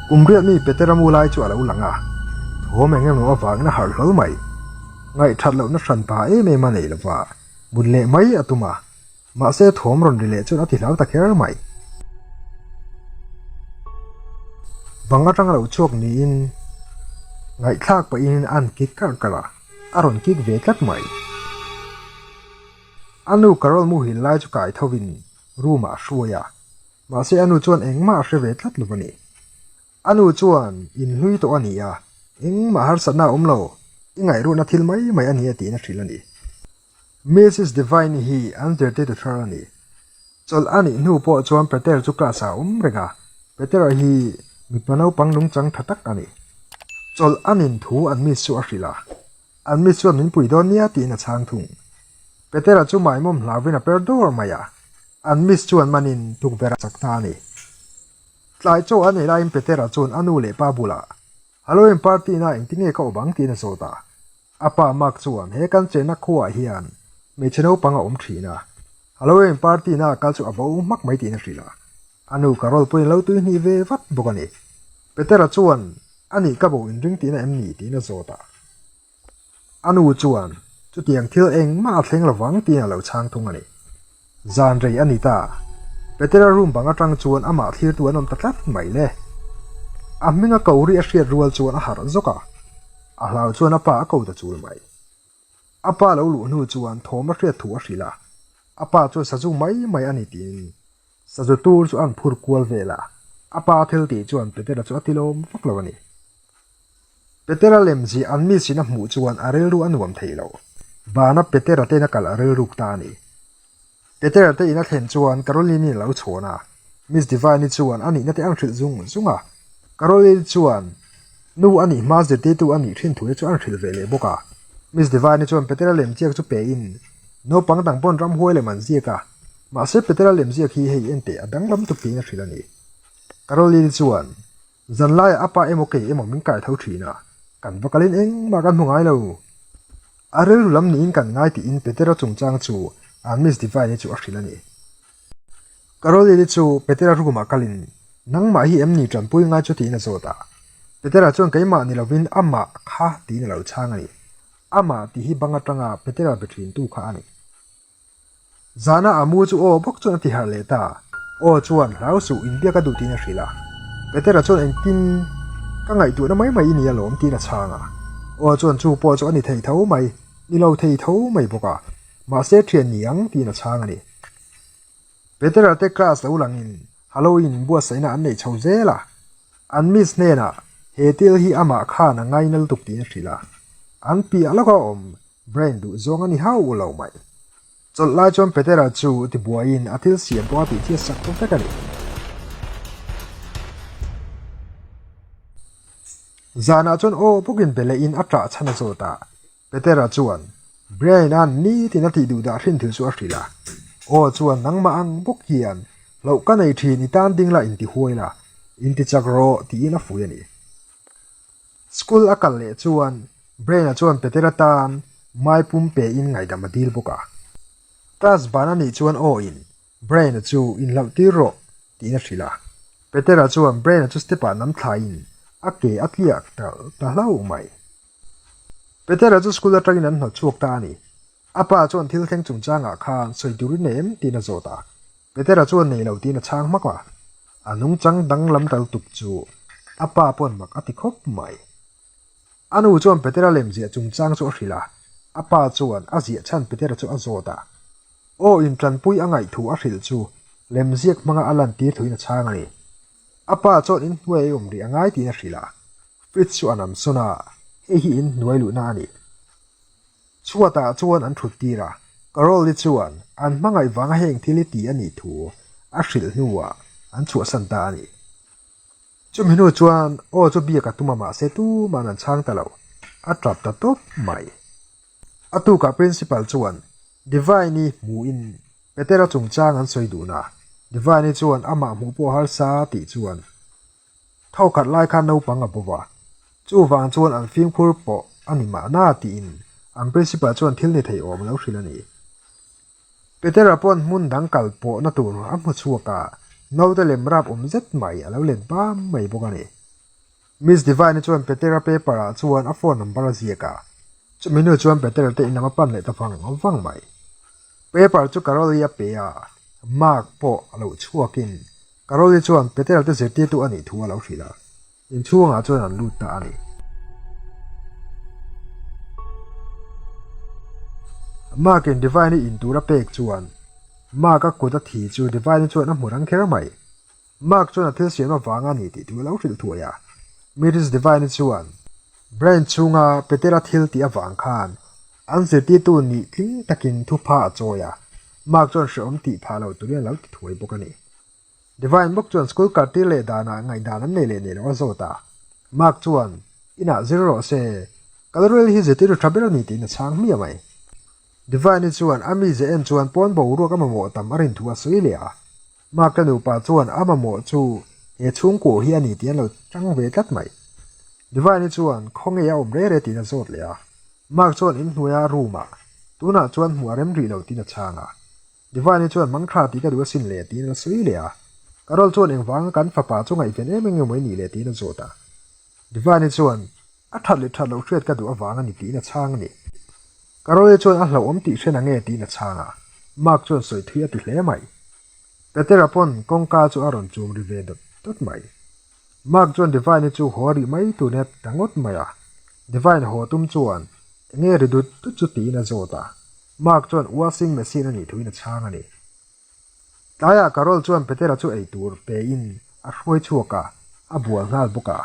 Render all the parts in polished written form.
Kum riat mi Petera mu lai chu a lo lang a, thawm eng emaw avangin a harh hlawl mai. Ngaihthat lohna hran pa em em a nei lova, mut leh mai a tum a, mahse thawm rawn ri leh chuan a ti hlau ta kher mai. Bang atang a lo chhuak niin ngaihthlak pahin an kik karh karh a, a rawn kik ve tlat mai. A nu Carol muhil lai chu kai thovin room ah a hruai a, mahse a nu chuan engmah a hre ve tlat lo a ni. A nu chuan inhlui tawh a ni a, engmah harsatna a awm lo, i ngaihruatna thil mai mai a ni a tiin a hrilh a ni. Mrs Devine hi an zirtirtu thar a ni. Chawlh a nih hnu pawh chuan Peter chu class ah a awm reng a, Peter-a hi mipa naupang nungchang tha tak a ni. Chawlh a nin thu an miss chu a hrilh a, An mi chuan min pui dawn nia tiin a chhang thung. Petera chu maimawm hlauvin a per dawr mai a, an miss chuan manin tukverh a chak ta a ni. Tlai chaw a nei laiin Petera chuan a nu leh pa bulah, Halloween party na engtinge ka awm ang tiin a zawt a. A pa Mark chuan he kan chenna khuaah hian hmeichhe naupang a awm thin a, Halloween party na kal chu a bo hmak mai tiin a hrilh a. A nu Carol pawhin a lo tui hnih ve vat bawk a ni. Petera chuan A nih ka bo inring tihna em ni? tiin a zawt a. A nu chuan, Chutiang thil engmah a thleng lovang tiin a lo chhang thung a ni. Zan rei a ni ta. Petera room bang atang chuan amah thlirtu an awm ta tlat mai le. A hminga ko ri a hriat rual chuan a harh zawk a. A hlau chuan a pa a ko ta chul mai. A pa lo luh hnu chuan thawm a hriat thu a hrilh a, a pa chuan sazu mai mai a ni tiin sazu tur chu an phur kual vel a, a pa thil tih chuan Petera chu a tilawm vak lo a ni. Petera lemziah an mi sin a hmuh chuan a rilru a nuam thei lo. Vana Petera te in a kal a rilruk ta a ni. Petera te in a thlen chuan Caroline-i a lo chhawn a, Miss Divine-i chuan a nihna te an hrilh zung zung a. Caroline chuan nu a nih hma zirtirtu a nih thin thu te chu an hrilh ve leh bawk a. Miss Divine-i chuan Petera lemziak chu pe in naupang dang pawn ramhuai lem an ziak a, mahse Petera lemziak hi hei enteh a danglam tuk tiin a hrilh a ni. Caroline chuan Zanlaiah a pa emaw kei emaw min kai tho thin a, kan va kalin engmah kan hmu ngai lo. A rilru lam niin kan ngai tiin Petera chungchang chu an Miss Divine-i chu a hrilh a ni. Caroline-i chu Petera room-ah kalin, Nangmah hi em ni tanpui ngai chu tiin a zawt a. Petera chuan keimah ni lovin amah kha tiin a lo chhang a ni. Amah tih hi bang atanga Petera be thintu kha a ni. Zana a mu chu aw bawk chuan a ti harh leh ta. Aw chuan hlau suh inbiak a duh tiin a hrilh a. Petera chuan engtin ka ngaihtuahna mai mai i ni alawm tiin a chhang a. Aw chuan chu pawh chu a ni thei tho mai, ni lo thei tho mai bawk a. Mahse thian ni ang tiin a chhang a ni. Petera te class lo langin Halloween buatsaihna an neih chho zel a. An miss hnenah he thil hi amah khan a ngaina lutuk tiin a hrilh a. An piah lawka awm Brain duh zawng a ni hauh lo mai. Chawlh lai chuan Petera chu tibuaiin a thil siam pawh a tih chhiat sak vek a ni. Zanah chuan aw bawkin be lehin a ṭah chhan a zawt a. Petera chuan Brain-a'n nitin a tih duh dah hrin thil chu a hrilh a. Aw chuan nangmah ang bawk hian hlauh ka nei ṭhin i tan ding la intihuai la, intichak rawh tiin a fui a ni. School a kal leh chuan Brain-a chuan Petera tan mai pum pe in ngaihdam a dil bawk a. Class ban a nih chuan aw in Brain-a chu inhlauh tir rawh tiin a hrilh a. Petera chuan Brain-a chu step ah nam thla in a ke a tliak ta ta hlauh mai. Petera chu school atangin an hnawt chhuak ta a ni. A pa chuan thil thleng chungchangah khan sawi tur i nei em tiin a zawt a. Petera chuan nei lo tiin a chhang hmak a. A nungchang danglam tal tuk chu a pa pawn mak a ti khawp mai. A nu chuan Petera lem ziah chungchang chu a hrilh a, a pa chuan a ziah chhan Petera chu a zawt a. Aw intlanpui a ngaih thu a hrilh chu lem ziak hmanga a lantir thuin a chhang a ni. A pa chuan inhnuai a awm rih a ngai tiin a hrilh a. Fridge chu a nam sawn a, hei hi inhnuai luhna a ni. Chhuatah chuan an thut tir a, Carol-i chuan an hmangaih vanga heng thil hi ti a nih thu a hrilh hnuah an chhuahsan ta a ni. Chumi hnu chuan aw chu biak a tum a mahse tuman an chhang ta lo, a tap ta tawp mai. A tukah Principal chuan Divine-i hmuhin Petera chungchang an sawi dun a, Divine-i chuan amah hmuh pawh harsa tih chuan Thawkhat lai khan naupang a bawp a, chuvang chuan an fimkhur pawh a ni mahna tiin an principal chuan thil ni thei awm a lo hrilh a ni. Petera pawn hmun dang kal pawhna tur a hmu chhuak a, naute lem rap awm zet mai a lo let bam mai bawk a ni. Miss Divine-i chuan Petera paper-ah chuan a phone number a ziak a, chumi hnu chuan Petera te inlam a pan leh ta vang vang mai. Paper chu Carol-i a pe a, mark pawh a lo chhuakin Carol-i chuan Petera te zirtirtu a nih thu a lo hrilh a, inchhungah chuan an lut ta a ni. Mark-in Divine-i in tur a pek chuan Mark-a kut a thi chu Divine-i chuan a hmu rang kher mai. Mark chuan a thil siam avang a ni tih thu a lo hrilh thuai a. Miris Devine chuan Brian chhunga Petera thil tih avang khan an zirtirtu nih tling takin thupha a chawi a, Mark chuan hrehawm tih phah lo turin a lo ti thuai bawk a ni. Devine bawk chuan school kartir leh danah ngaihdan an nei leh nei lo a zawt a. Mark chuan, Inah zir rawh se, Kalorel hi zirtirtu tha ber a ni tiin a chhang hmiah mai. Devine chuan a mize en chuan pawn boruak a mamawh tam a rin thu a sawi leh a. Mark-a nupa chuan a mamawh chu he chhungkuah hi a ni tih an lo chang ve tlat mai. Divine-i chuan khawnge a awm re re tiin a zawt leh a. Mark chuan inhnuaia room-ah tunah chuan hmuh a rem rih lo tiin a chhang a. Divine-i chuan mangtha tih ka duh asin le tiin a sawi leh a. Carol chuan engvanga kan fapa chu ngaihven em eng emaw i nih le tiin a zawt a. Divine-i chuan a that leh that loh hriat ka duh avang a ni tiin a chhang a ni. Carol-i chuan a hlauhawm tih hre nange tiin a chhang a. Mark chuan sawi thui a ti hle mai. Petera pawn kawngka chu a rawn chum ri ve dawt dawt mai. Mark chuan Divine-i chu haw rih mai tur nia ta ngawt mai a. Divine haw tum chuan enge ri dut dut chu tiin a zawt a. Mark chuan washing machine a nih thuin a chhang a ni. Tlaiah Carol chuan Petera chu eitur pein a hruai chhuak a, a bual nghal bawk a.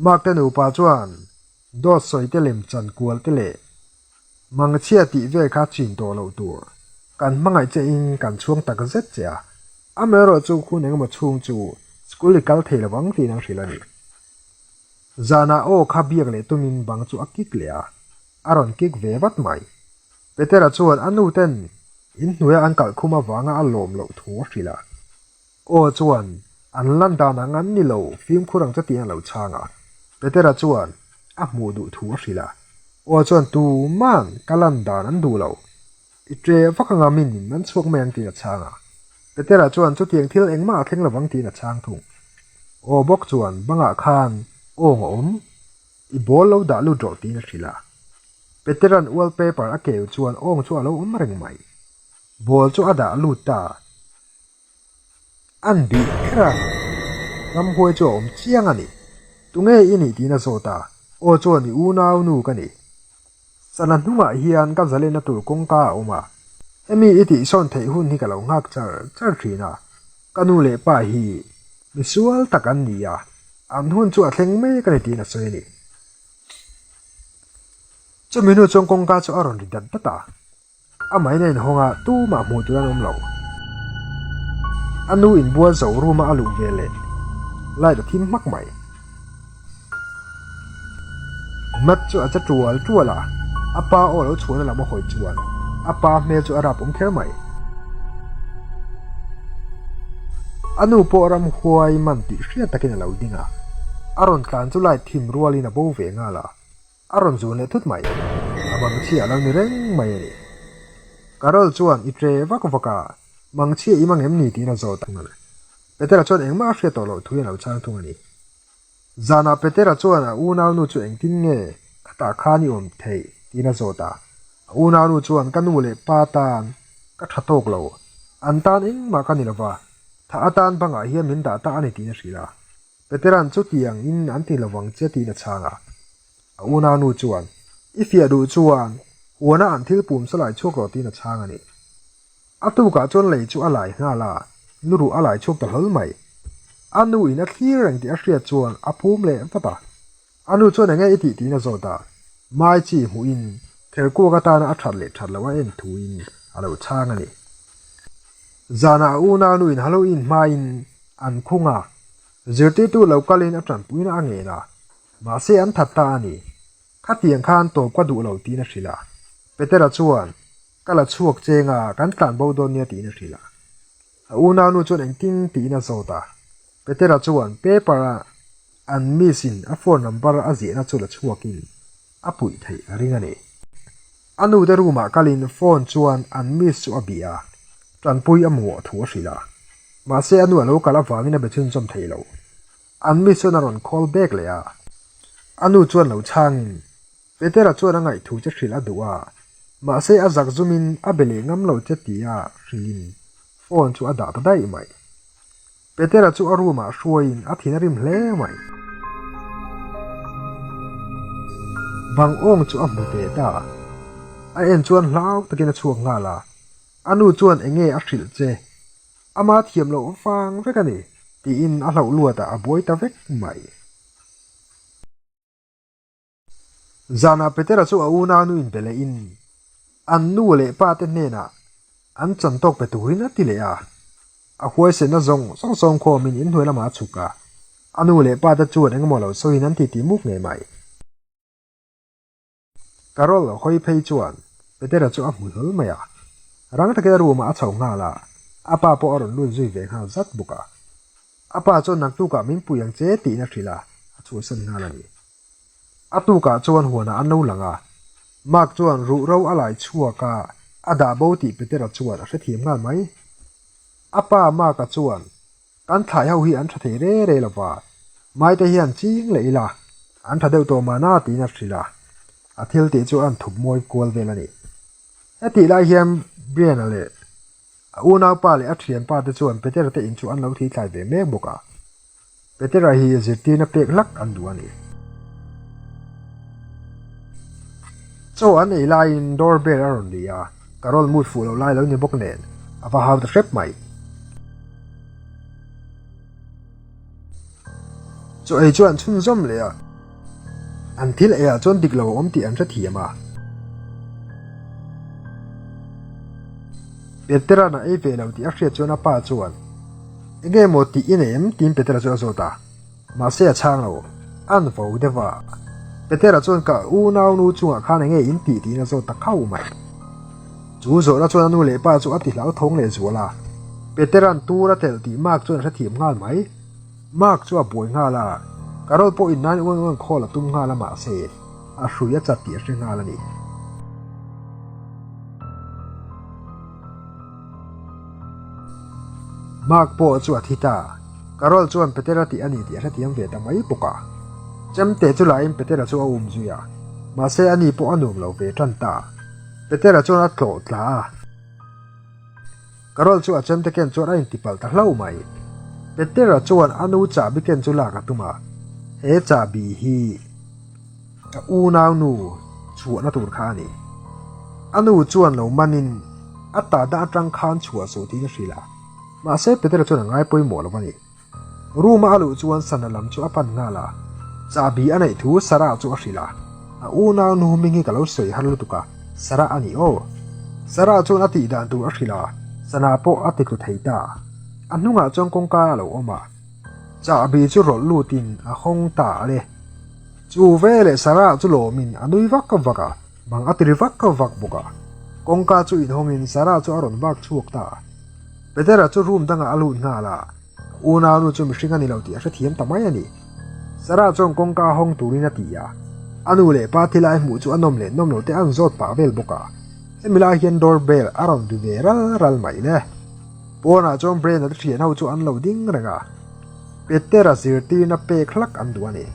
Mark te nupa chuan dawt sawi te lem chan kual te leh Mangchhia tih vel kha chin tawh loh tur. Kan hmangaih che in kan chhuang tak zet che a. Amaherawh chu hun engemaw chhung chu school i kal thei lo ang tiin an hrilh a ni. Zanah aw kha biak leh tumin bang chu a kik leh a, a rawn kik ve vat mai. Petera chuan a nu ten inhnuaia an kalh khum avanga a lawm loh thu a hrilh a. Aw chuan, An lan dan ang an ni lo, fimkhur ang che tiin a lo chhang a. Petera chuan a hmuh duh thu a hrilh a. Aw chuan, Tuman ka lan dan an duh lo. I ṭe vak anga min in man chhuak mai ang tiin a chhang a. Petera chuan, Chutiang thil engmah a thleng lovang tiin a chhang thung. Aw bawk chuan, Bangah khan awng a awm. I ball lo dah lut rawh tiin a hrilh a. Petera'n wallpaper a keu chuan awng chu a lo awm reng mai. Ball chu a dah lut ta. An bih kher a, ramhuai chu a awm chiang a ni. Tunge i nih tiin a zawt a, Aw chuan i unau nu ka ni. Sana hnungah hian ka zalenna tur kawngka a awm a, hemi i tihsawn theih hun hi ka lo nghak char char thin a, ka nu leh pa hi misual tak an ni a, an hun chu a thleng mek a ni tiin a sawi a ni. Chumi hnu chuan kawngka chu a rawn ri dat dat a. Amahin a inhawng a, tumah hmuh tur an awm lo. A nu inbual zo room a a luh ve leh light a thim hmak mai. Matt chu a che tual tual a, a pa aw lo chhuahna lam a hawi chuan a pa hmel chu a rap awm kher mai. A nu pawh ramhuai man tih hriat takin a lo ding a, a rawn tlan chu light thim rualin a bo ve nghal a. A rawn zun leh thut mai. A mangchhia a lo ni reng mai a ni. Carol chuan i tre vak vak a, mangchhia i mang em ni tiin a zawt a. Petera chuan engmah a hriat tawh loh thuin a lo chhang thung a ni. Zanah Petera chuan a unaunu chu engtin nge khatah khan i awm theih tiin a zawt a. A unaunu chuan ka nu leh pa tan ka tha tawk lo, an tan engmah ka ni lova, tha atan bangah hian min dah ta a ni tiin a hrilh a. Petera'n chutiang in an ti lovang che tiin a chhang a. A unaunu chuan, I fiah duh chuan huana an thil pum sa lai chhuak rawh tiin a chhang a ni. A tukah chuan lei chu a lai nghal a, luruh a lai chhuak ta hlawl mai. A nu in a thlir reng tih a hriat chuan a phum leh vat a. A nu chuan enge i tih tiin a zawt a, Mai chi hmuhin kherkuak atana a that leh that loh a en thuin a lo chhang a ni. Zanah a unaunu in Halloween hmain an khung a, zirtirtu lo kalin a tanpuina a ngen a, mahse an that ta a ni. Khatiang khan tawp ka duh lo tiin a hrilh a. Petera chuan, Ka la chhuak cheng a, kan tlan bo dawn nia tiin a hrilh a. A unaunu chuan engtin tiin a zawt a. Petera chuan paper-a an miss in a phone number a ziahna chu la chhuakin a puih theih a ring a ni. A nute room-ah kalin phone chuan an miss chu a bih a, tanpui a mamawh thu a hrilh a. Mahse a nu a lo kal avangin a be chhunzawm thei lo. An miss chuan a rawn call back leh a. A nu chuan lo chhangin, Petera chuan a ngaihthu che hrilh a duh a, mahse a zak zumin a be leh ngam lo che tia hrilhin phone chu a dah ta daih mai. Petera chu a room ah hruaiin a thin a rim hle mai. Bang awng chu a hmu ve ta. A en chuan hlau takin a chhuak nghal a, a nu chuan enge a hrilh che? Ama thiam loh vang vek a ni tiin a hlauh luatah a buai ta vek mai. Zanah Petera chu a unau nu inbe lehin an nu leh pa te hnenah an chantawk pe turin a ti leh a. A huaisenna zawng zawng sawm khawmin inhnuai lamah a chhuk a, a nu leh pa te chuan engemaw lo sawiin an titi muk ngei mai. Carol hawi phei chuan Petera chu a hmu hlawl mai a, rang takin a room ah a chho nghal a, a pa pawh a rawn lut zui ve nghal zat bawk a. A pa chuan naktukah min pui ang che tiin a hrilh a, a chhuahsan nghal a ni. A tukah chuan huanah an lo lang a, Mark chuan ruhro a lai chhuak a, a dah bo tih Petera chuan a hrethiam nghal mai. A pa Mark-a chuan Kan thlai ho hi an tha thei re re lo va, maite hian ching leh ila, an tha deuh tawh mahna tiin a hrilh a, a thil tih chu a han thup mawi kual vel a ni. Hetih lai hian Brian-a leh a unaupa leh a thianpa te chuan Petera te in chu an lo thei thlai ve mek bawk a, Petera hi zirtirna pek hlak an duh a ni. Chaw an ei laiin door bell a rawn ri a, Carol mood fuh loh lai lo ni bawk nen a va hau ta hrep mai. Chaw ei chu an chhunzawm leh a, an thil eiah chuan dik lo a awm tih an hrethiam a. Petera'n a ei ve lo tih a hriat chuan a pa chuan, Enge maw tih i nei em? tiin Petera chu a zawt a. Mahse a chhang lo, an vo deuh a. Petera chuan ka unaunu chungah khan enge in tih tiin a zawt ta khauh mai. Chu zawhna chuan a nu leh pa chu a ti hlauthawng leh zual a. Petera'n tur a telh tih Mark chuan a hrethiam nghal mai. Mark chu a buai nghal a, Carol pawhin 911 call a tum nghal a mahse a hrui a chat tih a hre nghal a ni. Mark pawh chu a thi ta. Carol chuan Petera tih a ni tih a hrethiam ve ta mai bawk a. Chemte chu lahin Petera chu a um zui a, mahse ani pawh a nuam lo ve tan ta. Petera chuan a tlawh tla a. Carol chu a chemte ken chuan a intipalh ta hlauh mai. Petera chuan a nu chahbi ken chu lak a tum a, he chahbi hi a unaunu chhuahna tur kha a ni. A nu chuan lo manin a ta dah atang khan chhuah suh tiin a hrilh a, mahse Petera chuan a ngai pawimawh lo a ni. Room a a luh chuan sana lam chu a pan nghal a, chahbi a neih thu Sarah chu a hrilh a, a unaunu hming hi ka lo sawi har lutuk a, Sarah a ni aw. Sarah chuan a tih dan tur a hrilh a, sana pawh a ti tlu thei ta. A hnungah chuan kawngka a lo awm a, chahbi chu rawlh lutin a hawng ta a le. Chu veleh Sarah chu lawmin a nui vak vak a, bang a ti ri vak vak bawk a. Kawngka chu inhawngin Sarah chu a rawn vak chhuak ta a. Petera chu room dangah a lut nghal a, a unaunu chu mihring a ni lo tih a hrethiam ta mai a ni. Sarah chuan kawngka hawng turin a ti a, a nu leh pa thil ai hmuh chu a nawm leh nawm lo te an zawt pah vel bawk a. Hemi lai hian door bell a rawn ri ve ral ral mai le. Pawnah chuan Brenda te thian ho chu an lo ding reng a, Petera zirtirna pek hlak an duh a ni.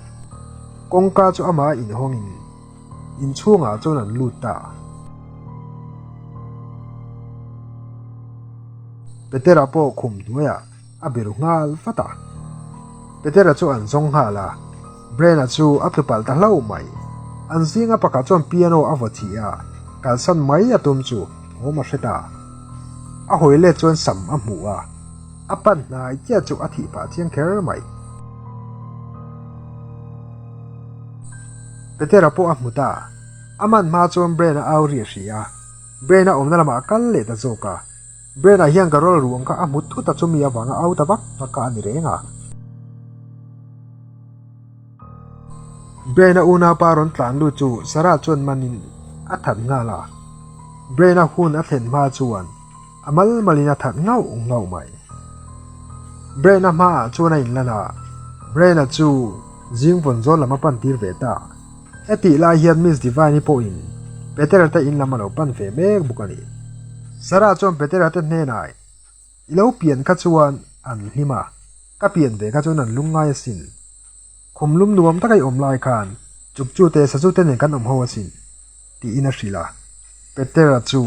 Kawngka chu amah inhawngin Inchhungah chuan an lut ta. Petera pawh khum hnuaiah a biru nghal vat a. Petera chu an zawng nghal a, Brena chu a tlu palh ta hlauh mai. An zinga pakhat chuan piano a vaw thih a, kalsan mai a tum chu thawm a hre ta. A hawi let chuan sam a hmu a, a pan hnai chiah chu a thih phah chiang kher mai. Petera pawh a hmu ta. A man hma chuan Bren-a au ri a hria a, Bren-a awmna lamah a kal leh ta zawk a. Bren-a hian ka rawl ruang kha a hmu thut a chumi avanga au ta vak vak kha a ni reng a. Bren-a unaupa rawn tlan lut chu Sarah chuan manin a that nghal a. Bren-a hun a thlen hma chuan a mal malin a that ngauh ngauh mai. Bren-a hmaah chuan a inlan a, Bren-a chu Zing vawn zawl lam a pan tir ve ta. Hetih lai hian Miss Divine-i pawhin Petera te in lam a lo pan ve mek bawk a ni. Sarah chuan Petera te hnenah, I lo pian kha chuan an hlim a, ka pian ve kha chuan an lungngai asin. Khum lum nuam taka i awm lai khan. Chukchute sazute nen kan awm ho asin, tiin a hrilh a. Petera chu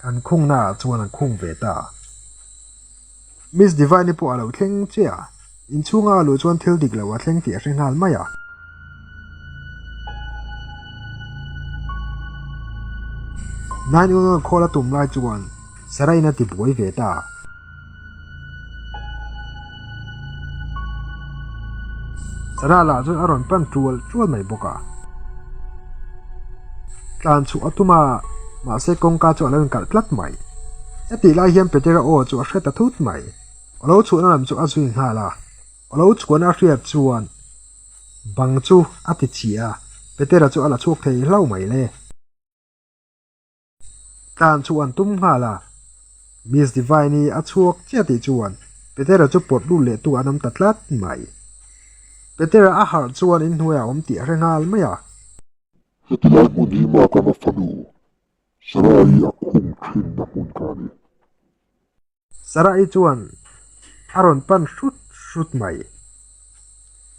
an khungnaah chuan an khung ve ta. Miss Divine-i pawh a lo thleng chiah a, inchhunga a luh chuan thil dik lo a thleng tih a hre nghal mai a. 911 call a tum lai chuan Sarah-in a ti buai ve ta. Sarah lah chuan a rawn pan tual tual mai bawk a. Tlan chhuah a tum a, mahse kawngka chu a lo inkalh tlat mai. Hetih lai hian Petera aw chu a hre ta thut mai. A lo chhuahna lam chu a zui nghal a, a lo chhuahna a hriat chuan bang chu a ti chhia a, Petera chu a la chhuak thei hlauh mai le. Tlan chu an tum nghal a, Miss Divine-i a chhuak chiah tih chuan Petera chu pawt lut leh tu an awm ta tlat mai. Petera a harh chuan inhnuaiah a awm tih a hre nghal mai a. Heti lai hmun hi Markham-a fanu Sarah-i a khung thinna hmun kha a ni. Sarah-i chuan a rawn pan hrut hrut mai.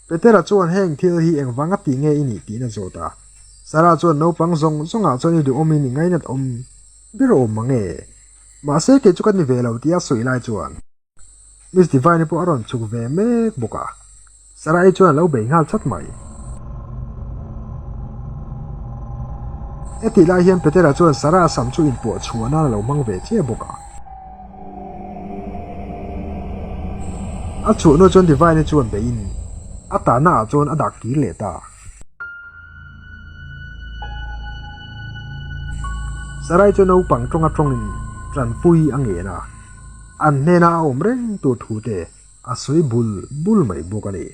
Petera chuan heng thil hi engvang a tih nge i nih tiin a zawt a. Sarah chuan naupang zawng zawngah chuan i duhawmin i ngainat awm ber awm mang e. Mahse kei chu ka ni ve lo tia sawi lai chuan Miss Divine-i pawh a rawn chhuk ve mek bawk a. Sarah-i chuan a lo bei nghal chat mai. Hetih lai hian Petera chuan Sarah sam chu inpawh chhuah nan a lo hmang ve chiah bawk a. A chhuah hnu chuan Divine-i chuan beiin a tahna ah chuan a dak kir leh ta. Sarah-i chu naupang tawnga tawngin tanpui a ngen a, an hnena a awm reng tur thu te a sawi bul bul mai bawk a ni.